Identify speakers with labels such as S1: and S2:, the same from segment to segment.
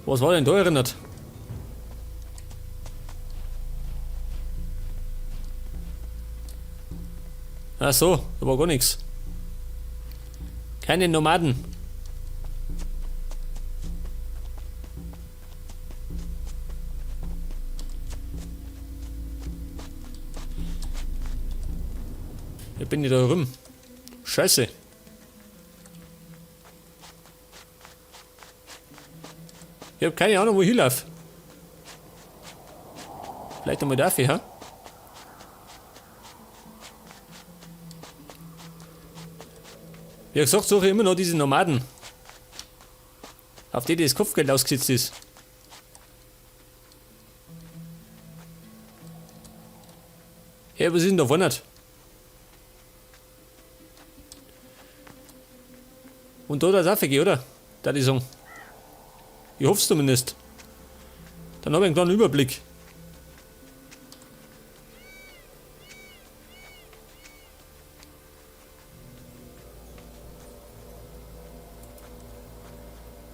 S1: Was war denn da erinnert? Ach so, da war gar nichts. Keine Nomaden. Ich bin ich da rum. Scheiße. Ich hab keine Ahnung, wo ich hinlaufe. Vielleicht einmal dafür, ha? Wie gesagt, suche ich immer noch diese Nomaden. Auf die das Kopfgeld ausgesetzt ist. Hey, was ist denn da wundert? Und da das auch oder? Da die sagen. Ich hoffe es zumindest. Dann habe ich einen kleinen Überblick.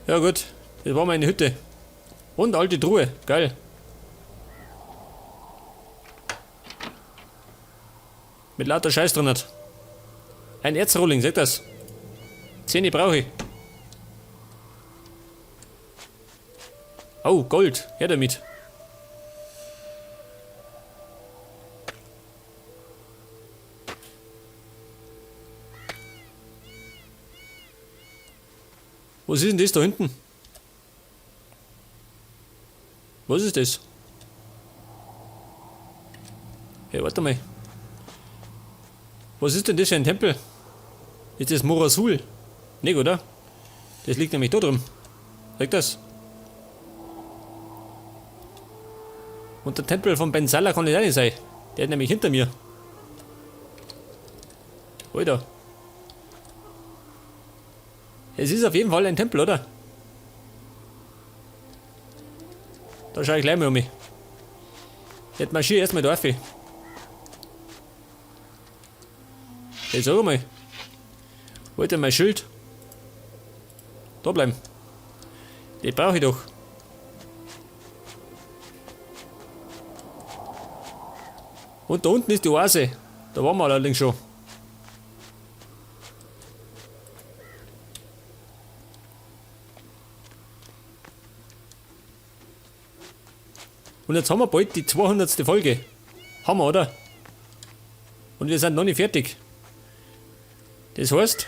S1: Ja gut, das war meine Hütte. Und alte Truhe, geil. Mit lauter Scheiß drin hat. Ein Erzrolling, seht das? 10 brauche ich. Oh, Gold. Her damit. Was ist denn das da hinten? Was ist das? Hey, warte mal. Was ist denn das für ein Tempel? Ist das Morasul? Nicht, oder? Das liegt nämlich da drin. Sag das. Und der Tempel von Ben Salah kann nicht auch nicht sein. Der ist nämlich hinter mir. Alter. Es ist auf jeden Fall ein Tempel, oder? Da schaue ich gleich mal um mich. Jetzt marschiere ich erstmal da rauf. Hey, sag mal. Wollt ihr mein Schild? Da bleiben. Die brauche ich doch. Und da unten ist die Oase. Da waren wir allerdings schon. Und jetzt haben wir bald die 200. Folge. Haben wir, oder? Und wir sind noch nicht fertig. Das heißt,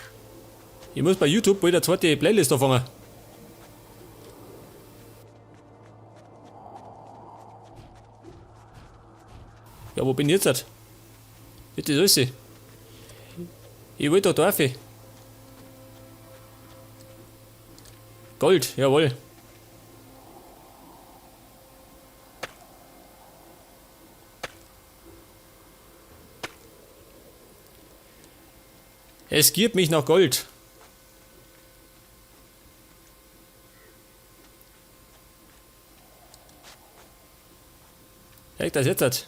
S1: ich muss bei YouTube bald eine zweite Playlist anfangen. Ja, wo bin ich jetzt? Ist das alles? Ich will da drauf. Gold, jawohl. Es giert mich nach Gold. Echt, das jetzt hat.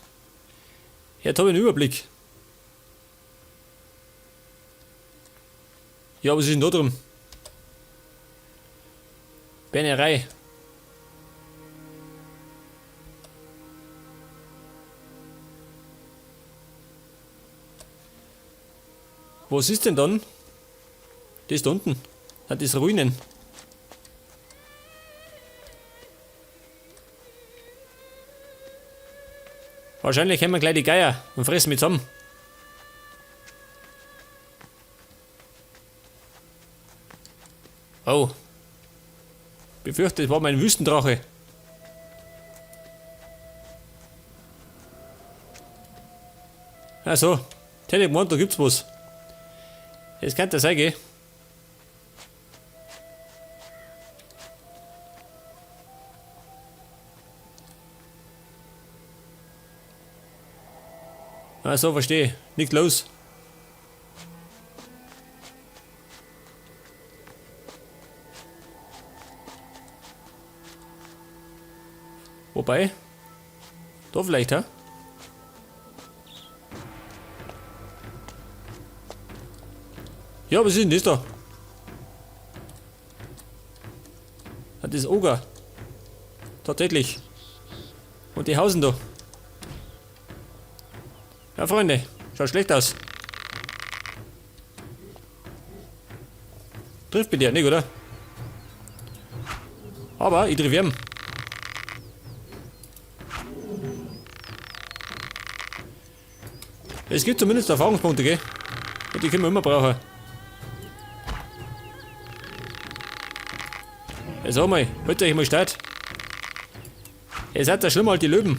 S1: Jetzt habe ich einen Überblick. Ja, was ist denn da drin? Bernerei. Was ist denn dann? Das da unten. Hat das Ruinen. Wahrscheinlich haben wir gleich die Geier und fressen mich zusammen. Oh. Befürchte, es war mein Wüstendrache. Also, hätte ich gemeint, da gibt's was. Das könnte sein, gell? Also, verstehe. Nicht los. Wobei, da vielleicht, hä? Ja, was ist denn das da? Ah, das ist Oger. Tatsächlich. Und die hausen da. Ja, Freunde, schaut schlecht aus. Trifft bei dir nicht, oder? Aber ich triff ihn. Es gibt zumindest Erfahrungspunkte, gell? Und die können wir immer brauchen. Ja, sag mal, holt euch mal statt. Ihr seid ja schlimmer als die Löwen.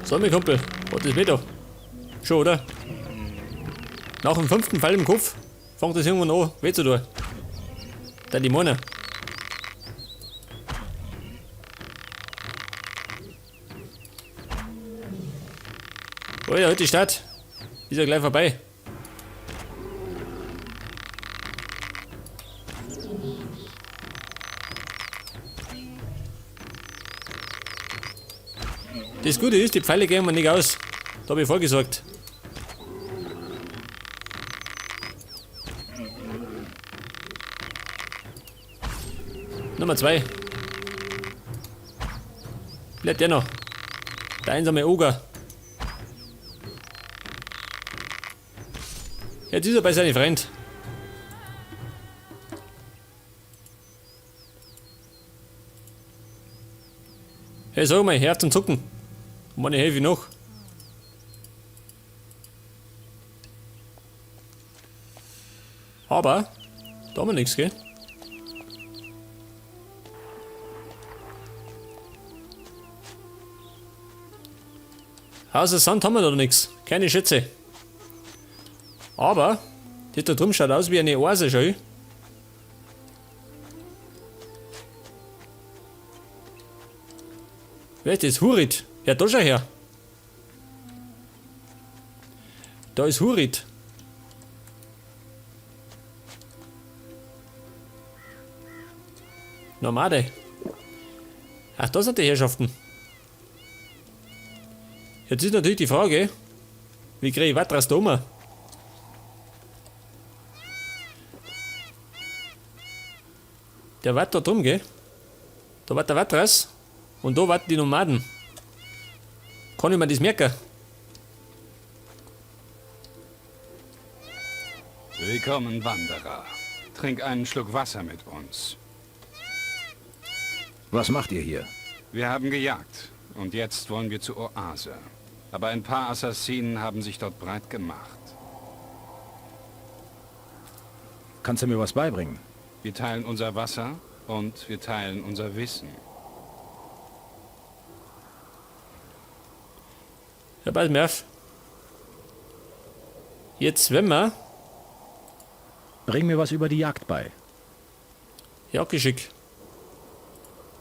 S1: So, mein Kumpel, was ist wieder? Schon, oder? Nach dem 5. Pfeil im Kopf fängt das irgendwann an, weh zu tun. Da die Männer. Alter, halt die Stadt. Ist ja gleich vorbei. Das Gute ist, die Pfeile gehen mir nicht aus. Da hab ich vorgesorgt. Nummer 2. Bleibt der noch. Der einsame Oger. Jetzt ist er bei seinem Freund. Hey, sag mal, Herz und Zucken. Meine helfe ich noch. Aber, da haben wir nichts, gell? Außer Sand haben wir da nichts. Keine Schätze. Aber, das da drüben schaut aus wie eine Oase, schau. Wer ist das? Hurit. Ja, da schau her. Da ist Hurit. Nomade. Ach, da sind die Herrschaften. Jetzt ist natürlich die Frage, wie kriege ich Vatras da um? Der wart da drum, gell? Da war der Vatras und da warten die Nomaden. Kann ich mir das merken?
S2: Willkommen, Wanderer. Trink einen Schluck Wasser mit uns.
S3: Was macht ihr hier?
S2: Wir haben gejagt und jetzt wollen wir zur Oase. Aber ein paar Assassinen haben sich dort breit gemacht.
S3: Kannst du mir was beibringen?
S2: Wir teilen unser Wasser und wir teilen unser Wissen.
S1: Ja, pass mir auf. Jetzt, wenn wir...
S3: Bring mir was über die Jagd bei.
S1: Jagdgeschick.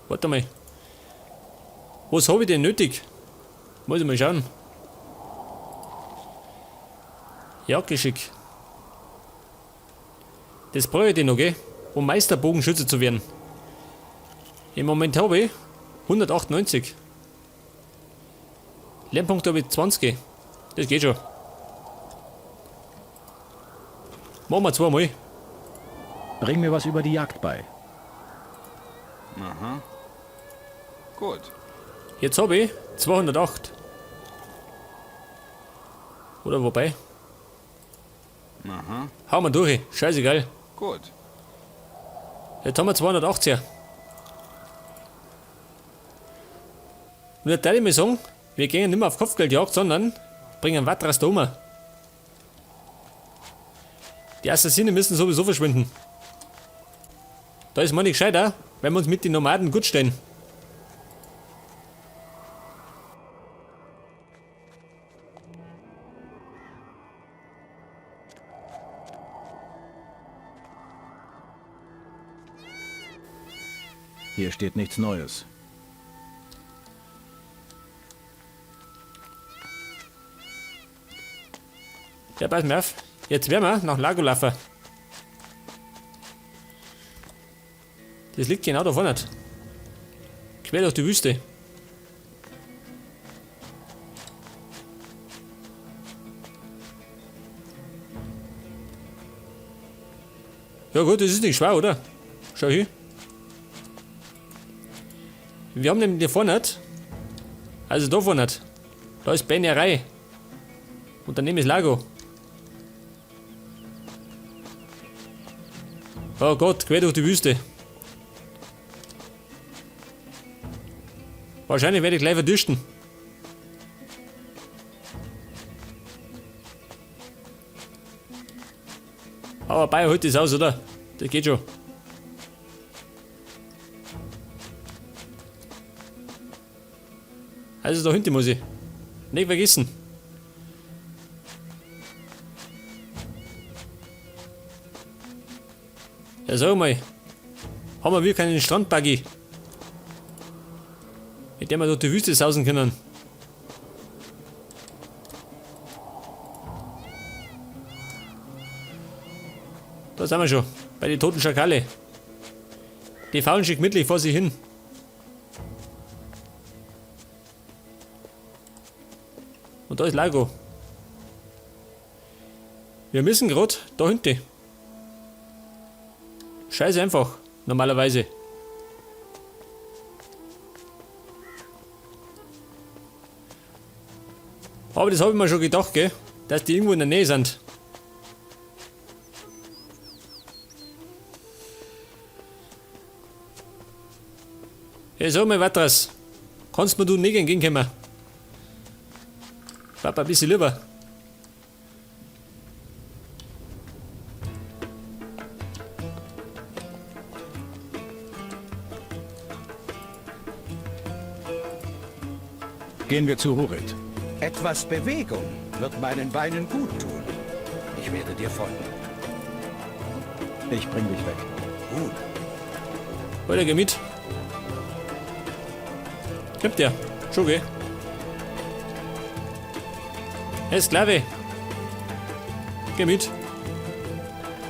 S1: Warte mal. Was hab ich denn nötig? Muss ich mal schauen. Jagdgeschick. Das brauche ich denn noch, gell? Um Meisterbogenschütze zu werden. Im Moment habe ich 198. Lernpunkte habe ich 20. Das geht schon. Machen wir zweimal.
S3: Bring mir was über die Jagd bei.
S2: Aha. Gut.
S1: Jetzt habe ich 208. Oder wobei?
S2: Aha.
S1: Hauen wir durch. Scheißegal.
S2: Gut.
S1: Jetzt haben wir 280er. Und jetzt würde ich mal sagen, wir gehen nicht mehr auf Kopfgeldjagd, sondern bringen Vatras da um. Die Assassinen müssen sowieso verschwinden. Da ist man nicht gescheiter, wenn wir uns mit den Nomaden gut stellen.
S3: Hier steht nichts Neues.
S1: Ja, pass mir auf. Jetzt werden wir nach Lago laufen. Das liegt genau da vorne. Quer durch die Wüste. Ja gut, das ist nicht schwer, oder? Schau hier. Wir haben nämlich da vorne, also da vorne, da ist Bähnerei. Und daneben ist Lago. Oh Gott, quer durch die Wüste. Wahrscheinlich werde ich gleich verdüsten. Aber Bayer holt das aus, oder? Das geht schon. Also da hinten muss ich. Nicht vergessen. Ja, sag mal. Haben wir keinen Strandbuggy? Mit dem wir durch die Wüste sausen können. Da sind wir schon. Bei den toten Schakale. Die faulen sich gemütlich vor sich hin. Und da ist Lago. Wir müssen grad da hinten. Scheiße einfach. Normalerweise. Aber das hab ich mir schon gedacht, gell? Dass die irgendwo in der Nähe sind. Hey, sag mal, Vatras. Kannst mir du nicht entgegenkommen? Papa, ein bisschen lieber.
S3: Gehen wir zu Rurit.
S4: Etwas Bewegung wird meinen Beinen gut tun. Ich werde dir folgen.
S3: Ich bring dich weg.
S4: Gut.
S1: Weiter, geh mit. Kommt der? Schon, gell? Hey, Sklave! Geh mit.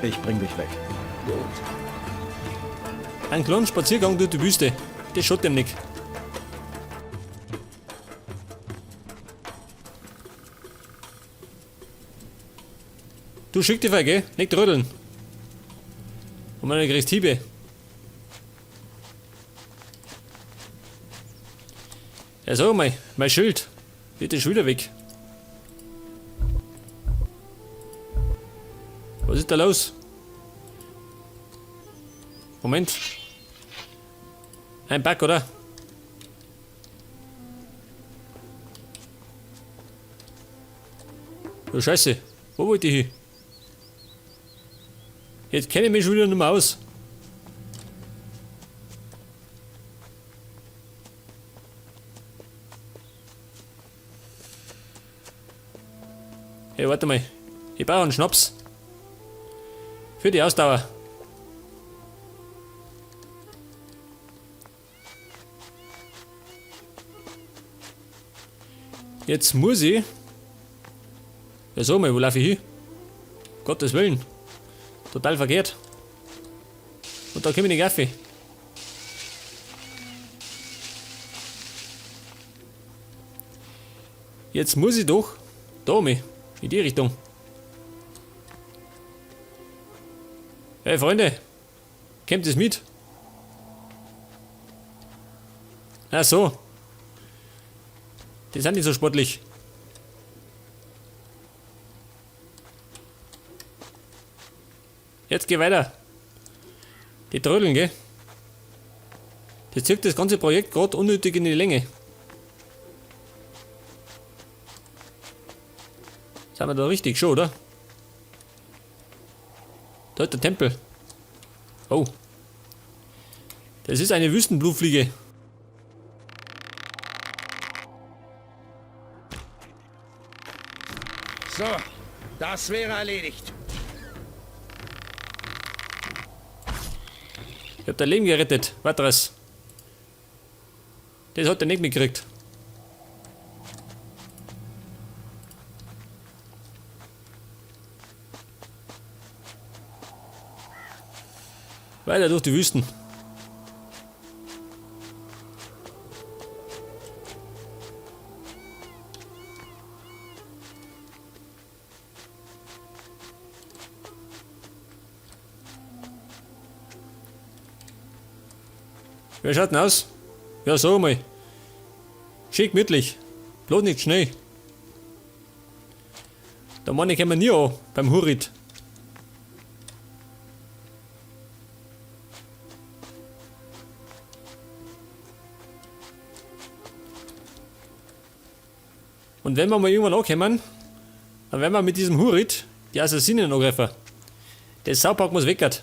S3: Ich bring dich weg.
S4: Gut.
S1: Ein kleinen Spaziergang durch die Wüste. Das schaut dem nicht. Du schick dich gell? Nicht rödeln. Und meine kriegst Hiebe. Ja, sag mal, mein Schild wird schon wieder weg. Was ist da los? Moment. Ein Bug, oder? Oh Scheiße, wo wollte ich hin? Jetzt kenne ich mich schon wieder nicht mehr aus. Hey, warte mal. Ich brauche einen Schnaps. Für die Ausdauer. Jetzt muss ich. Ja, sag mal, wo laufe ich hin? Gottes Willen. Total verkehrt. Und da komme ich nicht auf. Jetzt muss ich doch da mich in die Richtung. Hey Freunde, kommt es mit? Ach so. Die sind nicht so sportlich. Jetzt geh weiter. Die trödeln, gell? Das zieht das ganze Projekt grad unnötig in die Länge. Sind wir da richtig schon, oder? Da ist der Tempel. Oh. Das ist eine Wüstenblutfliege.
S4: So, das wäre erledigt.
S1: Ich hab dein Leben gerettet, Vatras. Das hat er nicht mitgekriegt. Weiter durch die Wüsten. Wie schaut denn aus? Ja, sag mal. Schön gemütlich. Bloß nicht schnell. Da meine ich, kommen wir nie an, beim Hurit. Und wenn wir mal irgendwann ankommen, dann werden wir mit diesem Hurit die Assassinen angreifen. Der Saupack muss weg.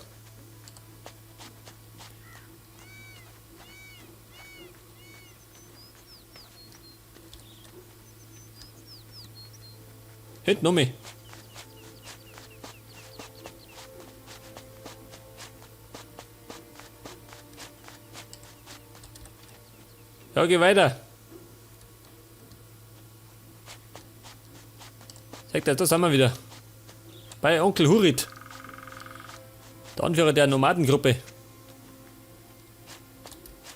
S1: Hinten um mich. Ja, geh weiter. Sagt er, da sind wir wieder. Bei Onkel Hurit. Der Anführer der Nomadengruppe.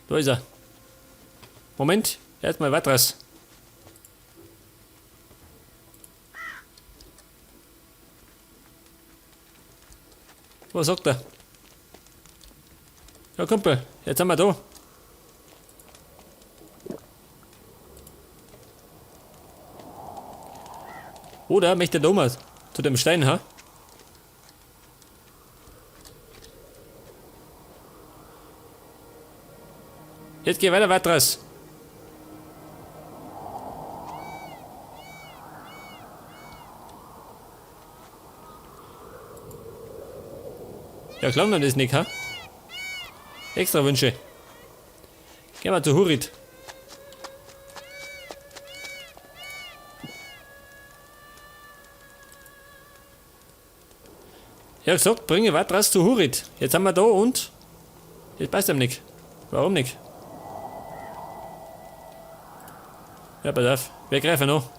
S1: Da ist er. Moment, erstmal Vatras. Was sagt er? Ja, Kumpel, jetzt sind wir da. Oder möchte der Thomas zu dem Stein, ha? Jetzt geh weiter, Vatras. Ja, klang dann das nicht, ha? Extra Wünsche. Gehen wir zu Hurit. Ich hab gesagt, bringe Vatras zu Hurit. Jetzt sind wir da und das passt ihm nicht. Warum nicht? Ja, pass auf. Wir greifen noch.